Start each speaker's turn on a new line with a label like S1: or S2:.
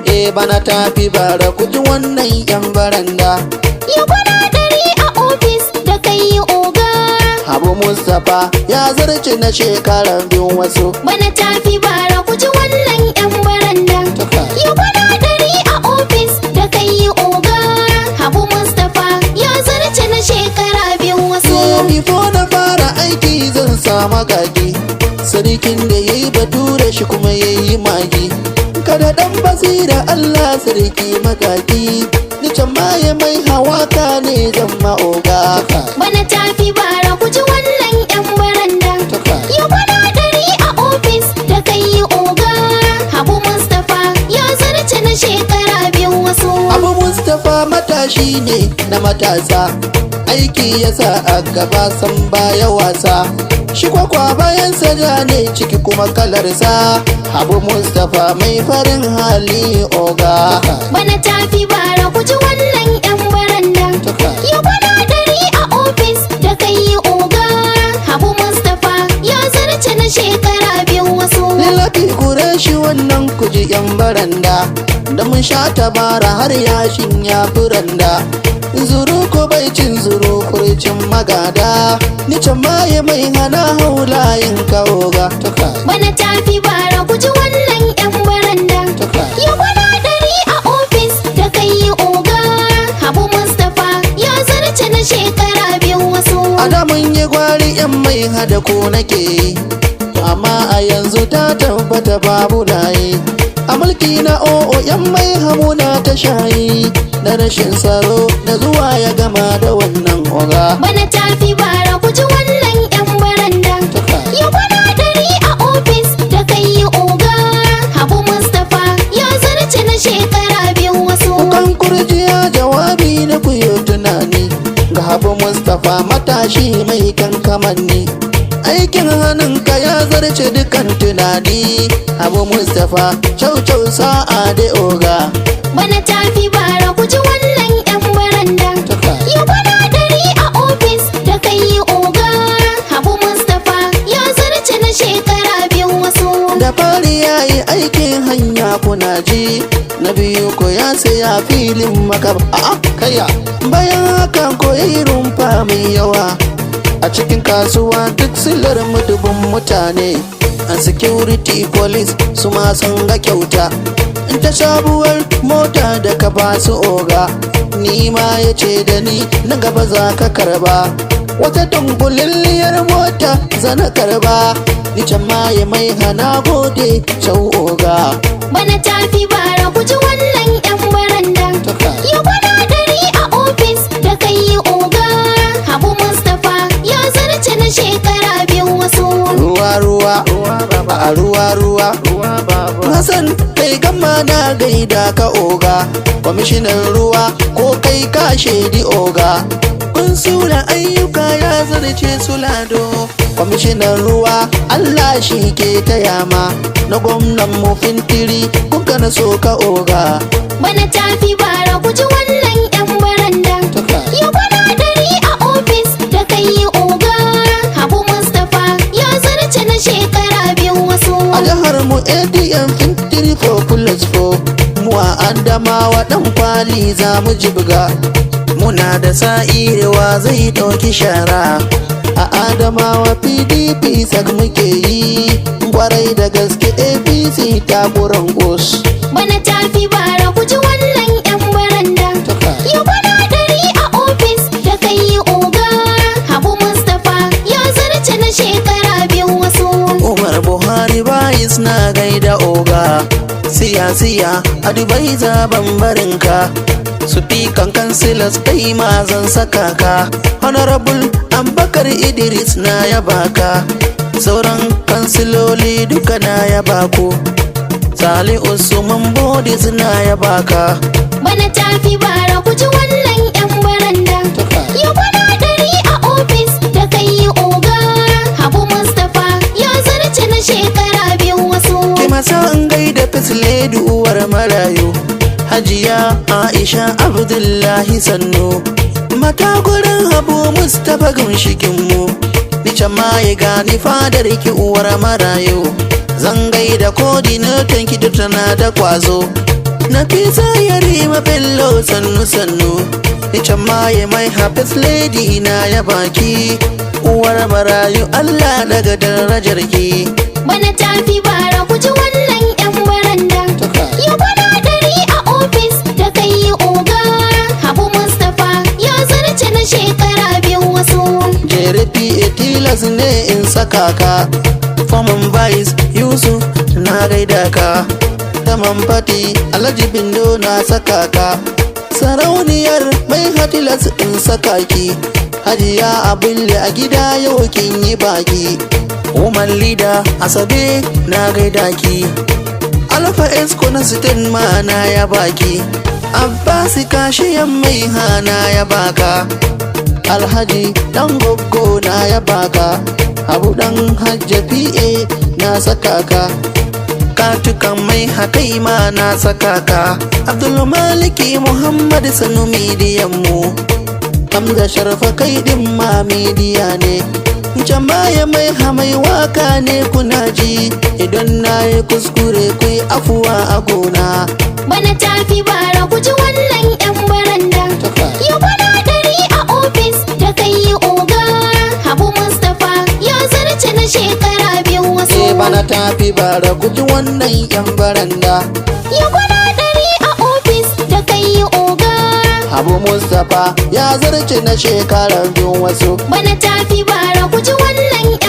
S1: E, bana tafi bara, ku ji wannan yan baranda.
S2: Ya kwana 100 a ofis da kai oga.
S1: Habu Mustapha ya zarce na shekarar biyun wasu.
S2: Bana tafi bara, ku ji wannan yan baranda. Ya kwana 100 a ofis da kai oga. Habu Mustapha ya zarce na shekara biyu wasu.
S1: Before na fara aiki zan sama gagi. Sarkin da ya yi bature shi kuma ya yi magi. Kada dan basira Allah sarki magagi. Ni can maye mai hawaka ne zan ma'oga.
S2: Bana tafi bara, ku ji wannan yan baranda. Ya kwana 100 a ofis da kai oga. Habu Mustapha ya zarce na shekara biyu wasu.
S1: Habu Mustapha matashi ne na matasa. Aiki ya sa a gaba san baya wasa. Shi kwakwa bayan sada ne ciki kuma kalarsa. Habu Mustapha mai farin hali oga.
S2: Bana tafi bara, ku ji wannan yan baranda. Ya kwana 100 a ofis da kai oga. Habu Mustapha ya zarce na shekara biyu wasu.
S1: Lillafi kure shi wannan kuji yan baranda. Da mun sha tabara har yashin ya furanda. Zuru ko bai cin zuru kurcin magada. Ni can maye mai hana haulayin kawoga.
S2: Bana tafi bara, ku ji wannan yan baranda. Ya kwana 100 a ofis da kai oga. Habu Mustapha ya zarce na shekara biyu wasu.
S1: A da mun yi gwari yan mai hada ko nake yi. To amma a yanzu ta tabbata babu layi. A mulki na o'o yan mai hamuna ta shayi. Na rashin tsaro da zuwa ya gama da wannan oga.
S2: Bana tafi bara, ku ji wannan yan baranda. Ya kwana 100 a ofis da kai oga. Habu Mustapha ya zarce na shekara biyu wasu.
S1: Kukan kurjiya jawabi na kuyo tunani. Ga Habu Mustapha matashi mai kankamanni. Aikin hannunka ya zarce dukan tunani. Habu Mustapha cau cau sa'a da oga.
S2: Bana tafi bara, ku ji wannan yan baranda. Ya kwana 100 a ofis da kai oga. Habu Mustapha ya zarce na shekara biyu wasu.
S1: Da fari ya yi aikin hanya kuna ji. Na biyu ko ya saya filin makab. A'a kaya. Bayan hakan ko yi rumfa mai yawa. A cikin kasuwa duk silar mudubin mutane. A security police su ma sun ga kyauta. In ta sabuwar mota da ka ba su oga. Ni ma ya ce da ni na gaba za ka karba. Wata dunkulalliyar mota zana karba. Ni can ma ya mai hana gode shau oga.
S2: Bana tafi bara, ku ji wannan yan baranda. Ya kwana 100 a ofis da kai oga. Habu Mustapha ya zarce na shekara biyu wasu.
S1: Ruwa ruwa a ruwa ruwa. Hassan kai gama na gaida ka oga. Kwamishinan ruwa ko kai ka shaidi oga. Kun sura ayyuka ya zarce su lado. Kwamishinan ruwa Allah shi ke taya ma. Na gwamnan mu Fintiri kuka na so ka oga.
S2: Bana tafi bara, ku ji wannan yan baranda. Ya kwana 100 a ofis da kai oga. Habu Mustapha ya zarce na shekara biyu wasu.
S1: A jihar mu ADM Fintiri 4 plus 4. Mu a Adamawa dan kwali za mu jibga. Muna da sa'irewa zai ɗauki shara. A Adamawa PDP sak muke yi. Kwarai da gaske APC ta buran gos.
S2: Bana tafi bara, ku ji wannan yan baranda. Ya kwana 100 a ofis da kai oga. Habu Mustapha ya zarce na shekara biyu wasu.
S1: Umar Buhari bayis na gaida oga. Siya siya a Dubai zaban barinka. Su fi kankan silas kai ma zan saka ka. Honorable Abubakar Idris na yaba ka. Sauran kansiloli duka na yaba ku. Sali Usman Bodis na yaba ka.
S2: Bana tafi bara, ku ji wannan yan baranda. Ya kwana 100 a ofis da kai oga. Habu Mustapha ya zarce na shekara biyu wasu.
S1: Ki masa in gaida First uwar marayu. Hajiya Aisha Abdullahi sannu. Mata gurin Habu Mustapha ginshikin mu. Ni can ma ya gani fadar ki uwar marayu. Zan gaida coordinator ki duk tana da kwazo. Nafisa Yarima Bello, sannu sannu. Ita maye mai Hafiz Lady na ya baki. Uwar marayu, Allah daga darajar ki.
S2: Bana tafi bara, ku ji wannan 'yan baranda. Yau kwana 100 a ofis da kai oga. Habu Mustapha ya zarce na shekara 2 wasu.
S1: Jere PA, tilas ne in saka ka. Former Vice Yusuf, na gaida ka. Taman Fati Alhaji Bindo, na saka ka. Sarauniyar mai hatilas in saka ki. Hajiya Abulle a gida yau kin yi baki. Woman leader Asabe, na gaida ki. Alfa Esco na sitin ma na ya baki. Abbasi kashiyan mai hana ya baka. Alhaji Dan Goggo na ya baka. Abu Dan Hajja PA, na saka ka. Katukan mai hakai ma na saka ka. Abdulmaliki Muhammad Sanu, midiyan mu. Hamza Sharfa, kai din ma media ne. Jama'a mai hamai waka ne, kuna ji. Idan na yi kuskure, ku yi afuwa a gona.
S2: Bana tafi bara, ku ji wannan 'yan baranda. Yau kwana 100 a ofis da kai oga. Habu Mustapha ya zarce na shekara 2 wasu.
S1: Eh, bana tafi bara, ku ji wannan yan baranda.
S2: Yau kwana 100 a ofis da kai oga.
S1: Abu Mustapha ya zarce na shekara 2 wasu.
S2: Bana tafi bara, ku ji wannan.